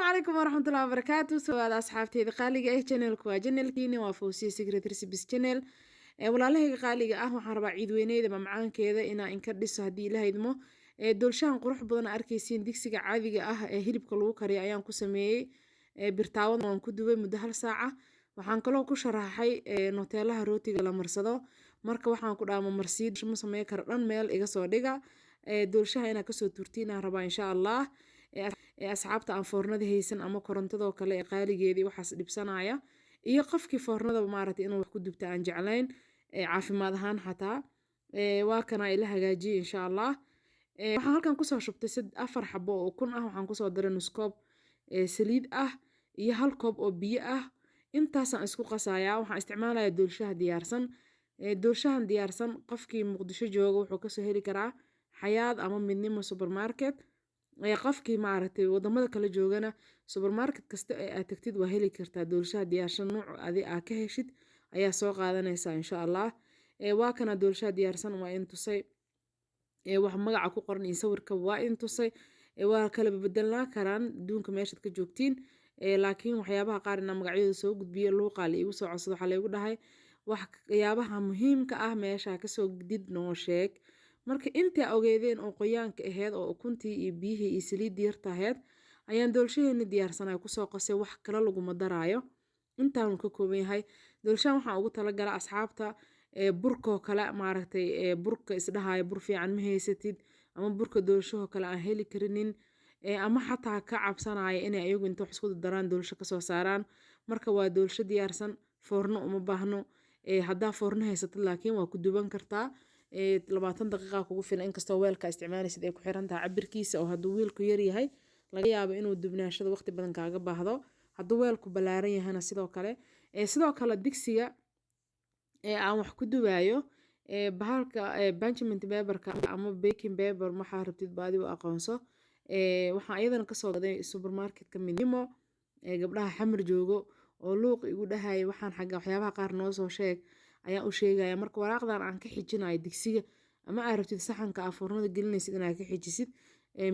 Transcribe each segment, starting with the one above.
Calaykum waraxmatullahi wabarakaatu. Sawaada asxaabteyda qaaliga ah, channelku waa channelkiini, waa Fawsiya Secret Recipes channel. Walaalahayga qaaliga ah, waxaan rabaa ciidweyneyda mamcaankeeda inaa inka dhiso haddii Ilaah idmo. Doolshahan qurux badan arkaysiin, digsiga caadiga ah ee hilibka lagu kariyo ayaan ku sameeyey. Birtaawadan waan ku dubay muddo hal saaca. Waxaan kaloo ku sharaxay Nutellaha rootiga la marsado. Marka waxaan ku dhaama marsiid ma sameyn karo dhan, meel iga soo dhiga. Doolshaha inaad kasoo turtiin aan rabaa, insha Allah. Asxaabta aan foornada haysan ama korontadoo kale ee qaaligeedii waxaas dhibsanaya, iyo qofkii foornadaba maaragtay inuu wax ku dubta aan jeclayn, caafimaad ahaan xataa, waa kana ila hagaajiyay, insha Allah. Waxaan halkan kusoo shubtay afar xabo oo ukun ah. Waxaan kusoo daray nus koob saliid ah iyo hal koob oo biyo ah. Intaasaan isku qasayaa. Waxaan isticmaalayaa doolshaha diyaarsan. Doolshahan diyaarsan qofkii Muqdisho jooga wuxuu kasoo heli karaa Xayaad ama Midnimo Supermarket. Qofkii maaragtay wadamada kale joogana, supermarket kasta ee aad tagtid waa heli kartaa doolshaha diyaarsan. Nuuc adi aa ka heshid ayaa soo qaadanaysaa, insha Allah. Waa kana doolshaha diyaarsan, waa in tusay wax magaca ku qoran iyo sawirka, waa in tusay. Waa kala bedelnaa karaan adduunka meeshaad ka joogtiin, laakiin waxyaabaha qaar inaa magacyadooda soo gudbiyo luuqaa la iigu soo codsado. Waxaa laygu dhahay, waxyaabaha muhiimka ah meesha kasoo did noo sheeg. Marka intaa ogeedeen oo qoyaanka aheyd oo ukuntii iyo biyihii iyo saliiddii yarta aheyd ayaan doolshaheeni diyaarsanay kusoo qasay. Wax kale laguma daraayo, intaanu ka kooban yahay doolshahan. Waxaan ugu talagala asxaabta burkoo kale, maaragtay, burka isdhahaayo bur fiican ma haysatid, ama burka doolshahoo kale aan heli karinin, ama xataa ka cabsanaya inay ayagu inta wax isku daraan doolsho kasoo saaraan. Marka waa doolsho diyaarsan, foorno uma baahno. Haddaa foorno haysatid laakiin waa ku duban kartaa, 20 daqiiqa kugu filan, inkastoo weelka isticmaalaysid ay ku xiran tahay cabirkiisa, oo hadduu weelku yaryahay laga yaabo inuu dubnaashada waqti badan kaaga baahdo, hadduu weelku ballaaran yahana sidoo kale. Sidoo kale digsiga aan wax ku dubaayo, bahalka parchment paperka ama baking paper, waxaa rabtid baadi u aqoonso, waxaan iyadana kasoo gaday supermarketka Midnimo. Gabdhaha Xamar joogo oo luuq igu dhahaya, waxaan xagga waxyaabaha qaar noo soo sheeg, ayaan u sheegaya. Marka waraaqdan aan ka xijinayo digsiga, ama aad rabtid saxanka aa foornada gelinaysid inaad ka xijisid,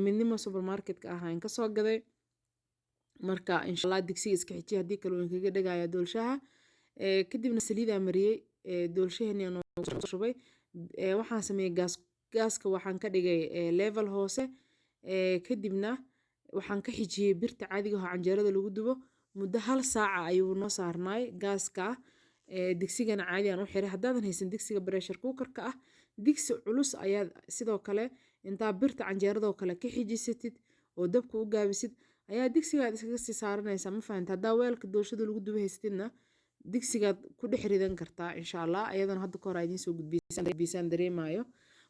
Midnimo Supermarketka ah aan kasoo gaday. Marka insha Allah digsiga iska xijiya, haddii kale waan kaga dhegaya doolshaha. Kadibna saliidaa mariyey, doolshaheeni noogu shubay. Waxaan sameeyey gaaska waxaan ka dhigay level hoose. Kadibna waxaan ka xijiyey birta caadiga oo canjeerada lagu dubo. Muddo hal saaca ayuu noo saarnaay gaaska. Digsigana caadi aan u xiray. Haddaadan haysan digsiga pressure cookerka ah, digsi culus ayaad sidoo kale intaa birta canjeeradoo kale ka xijisatid oo dabka u gaabisid ayaa digsigaad iskaga sii saaranaysaa. Ma fahanta? Haddaa weelka doolshada lagu duba haysatidna, digsigaad ku dhex ridan kartaa, insha Allah. Ayadana hadda kahor aa idiin soo gudbiysaan dareemayo.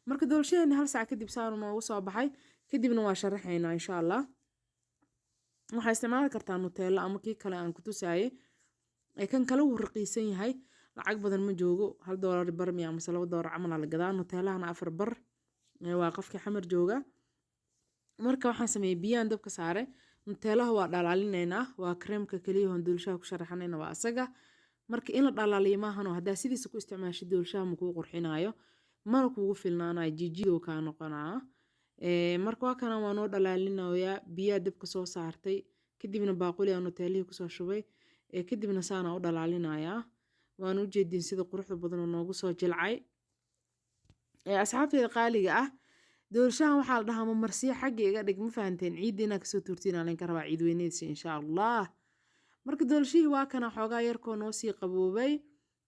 Marka doolshadeena hal saac kadib saanu noogu soo baxay. Kadibna waa sharaxaynaa, insha Allah. Waxaa isticmaali kartaa Nutella ama kii kale aan ku tusaayay. Kan kale wuu raqiisan yahay, lacag badan ma joogo, $1 bar miya amase $2 camal la gadaa. Nutellahana afar bar waa qofkii Xamar jooga. Marka waxaan sameeyey, biyaan dabka saaray, Nutellaha waa dhalaalinaynaa. Waa kareemka keliya oon doolshaha ku sharaxanayna, waa asaga. Marka in la dhalaaliyo maahano, haddaa sidiisa ku isticmaashid doolshaha ma kuu qurxinaayo, mana kugu filnaanayo, jijidow kaa noqonaa. Marka waa kana, waa noo dhalaalinayaa. Biyaa dabka soo saartay, kadibna baaquli aan Nutellihii kusoo shubay, kadibna saana u dhalaalinayaa. Waan u jeedin sida quruxda badan oo noogu soo jilcay. Asxaabteyda qaaliga ah, doolshahan waxaa la dhahaa mamarsiyo xagga iga dhig. Ma fahanteen? Ciidda inaa kasoo tuurtiin aan ka rabaa ciid weyneysa, insha Allah. Marka doolshihii waa kana, xoogaa yarkoo noo sii qaboobay.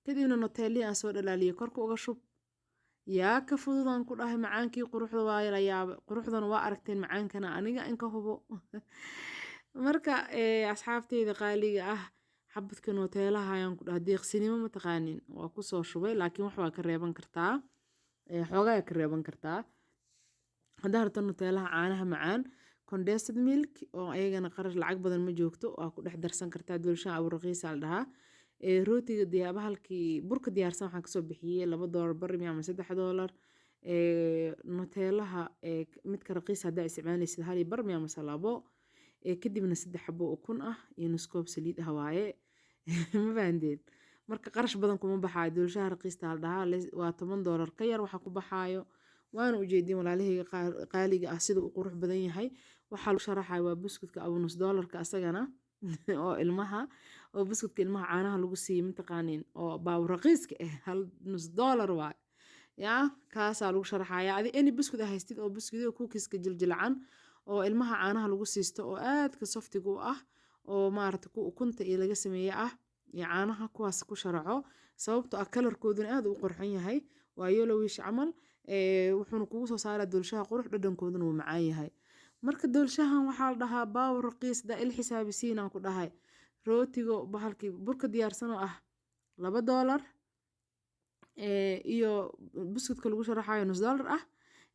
Kadibna Nutellihii aan soo dhalaaliyay korka uga shub. Yaa ka fududaan ku dhahay, macaankii quruxda waa la yaabay. Quruxdana waa aragteen, macaankana aniga inka hubo. Marka asxaabteyda qaaliga ah, xabadka Nutellaha ayaan ku dhahay deeqsinimo mataqaanin, waa kusoo shubay, laakiin wax waa ka reeban kartaa, xoogaa ka reeban kartaa. Haddaa rabto Nutellaha caanaha macaan, condensed milk, oo ayagana qarash lacag badan ma joogto, waa ku dhex darsan kartaa. Doolshaha Aburaqiisa la dhahaa. Rootiga bahalkii burka diyaarsan waxaan kasoo bixiyey $2 bar ama $3. Nutellaha midka raqiis haddaa isticmaalaysid, hal iyo bar miya mase labo. Kadibna saddex xabo ukun ah iyo nus koob saliid ah waaye. Ma fahanteen? Marka qarash badan kuma baxaayo. Doolshaha raqiista la dhahaa, waa $10 ka yar waxa ku baxaayo. Waana ujeedin, walaalahayga qaaliga ah, sida uu qurux badan yahay. Waxaa lagu sharaxaya waa buskudka abu nus doolarka asagana oo ilmaha, oo buskudka ilmaha caanaha lagu siiyo, mataqaaniin, oo baawur raqiiska ah, hal nus doolar waay yaa, kaasaa lagu sharaxaya. Adi any buskud a haystid oo buskudyada cookies-ka jiljilacan oo ilmaha caanaha lagu siisto oo aadka soft-iga u ah oo maarata ku ukunta iyo laga sameeye ah iyo caanaha, kuwaas ku sharaxo, sababtoo ah color-kooduna aad u qurxan yahay, waa yellowish camal. Wuxuuna kugu soo saaraa doolshaha qurux, dhadhankooduna wuu macaan yahay. Marka doolshahan waxaa la dhahaa baawur raqiis daa il xisaabisiinaan ku dhahay. Rootiga bahalkii burka diyaarsan oo ah $2, iyo buskudka lagu sharaxayo nus doolar ah,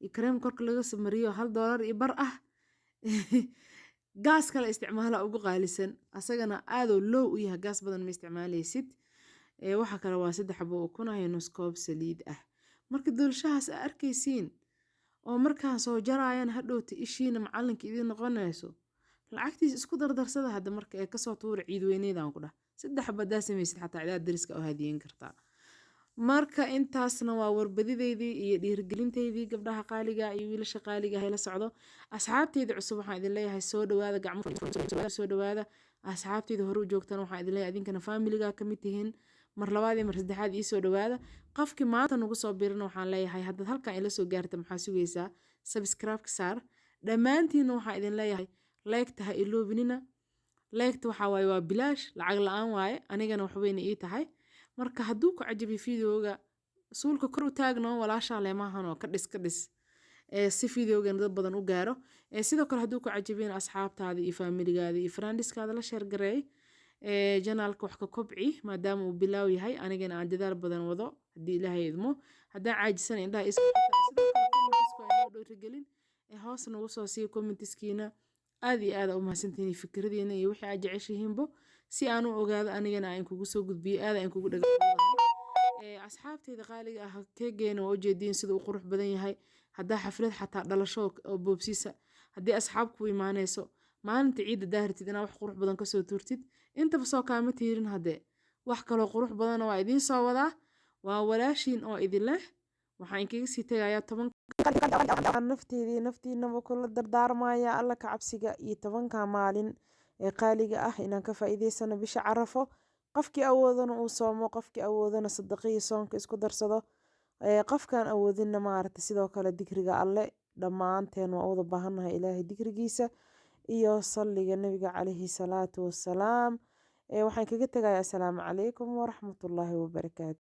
iyo kareem korka laga mariyo $1.50 ah. Gaas kale isticmaala ugu qaalisan, asagana aadoo low u yahay, gaas badan ma isticmaaleysid. Waxa kale waa 3 xabo ukun ah iyo nus koob saliid ah. Marka doolshahaas aa arkaysiin oo markaan soo jaraayan hadhowta ishiina macalinka idiin noqonayso, lacagtiisa isku dardarsada hadda marka ee kasoo tuura ciid weyneydaan ku dhah. 3 xabo hadaa samaysid xataa cidaad dariska u hadiyeyn kartaa. Marka intaasna waa warbadideydii iyo dhiirigelinteydii gabdhaha qaaliga iyo wiilasha qaaliga hayla socdo. Asxaabteyda cusub waxaan idin leeyahay soo dhawaada, gacmo soo dhawaada. Asxaabteyda hore u joogtana waxaan idin leeyahay idinkana family-ga ka mid tihiin, mar labaad iyo mar saddexaad ii soo dhawaada. Qofkii maanta nagu soo birina waxaan leeyahay haddaad halkan ila soo gaarta, maxaa sugaysaa? Subscribe saar. Dhammaantiinna waxaan idin leeyahay like-ta ha iloobinina. Like-ta waxaa waaye waa bilaash, lacag la-aan waaye, anigana waxweyna ii tahay. Marka hadduu ku cajabiyo video-ga, suulka kor u taagno, walaashaa leemahan oo ka dhis ka dhis si video-gan dad badan u gaaro. Sidoo kale hadduu ku cajabiyana asxaabtaada iyo family-gaada iyo friends-kaada la share gareey. Channel-ka wax ka kobci maadaama uu bilaaw yahay, anigana aan dadaal badan wado haddii Ilaahay idmo. Haddaan caajisana indhaha is sidoo kale comments-ku waa inoo dhiirigelin, hoos nagu soo siiya comments-kiina. Aad iyo aad u mahadsantihiin fikradiina iyo wixii aad jeceshihiinbo, si aan u ogaado anigana aan kugu soo gudbiyo. Aad aan kugu dhagahay. Asxaabteyda qaaliga ah, keegeena waa ujeediin sida uu qurux badan yahay. Haddaa xaflad xataa dhalasho oo boobsiisa, haddii asxaab ku imaanayso maalinta ciidda, daartid inaad wax qurux badan kasoo tuurtid, intaba soo kaama tiirin. Haddee wax kaloo qurux badana waa idiin soo wadaa. Waa walaashiin oo idin leh, waxaan inkaga sii tegayaa 10 nafteedii naftiinaba kula dardaarmaya Alla ka cabsiga iyo 10-ka maalin ee qaaliga ah inaan ka faa'iideysano bisha Carafo. Qofkii awoodana uu soomo, qofkii awoodana sadaqiyo soonka isku darsado, qofkaan awoodinna maaragta sidoo kale dikriga Alle. Dhammaanteen waa wada baahannahay Ilaahay dikrigiisa iyo salliga Nabiga calayhi salaatu wassalaam. Waxaan kaga tegayaa asalaamu calaykum waraxmatullaahi wabarakaatu.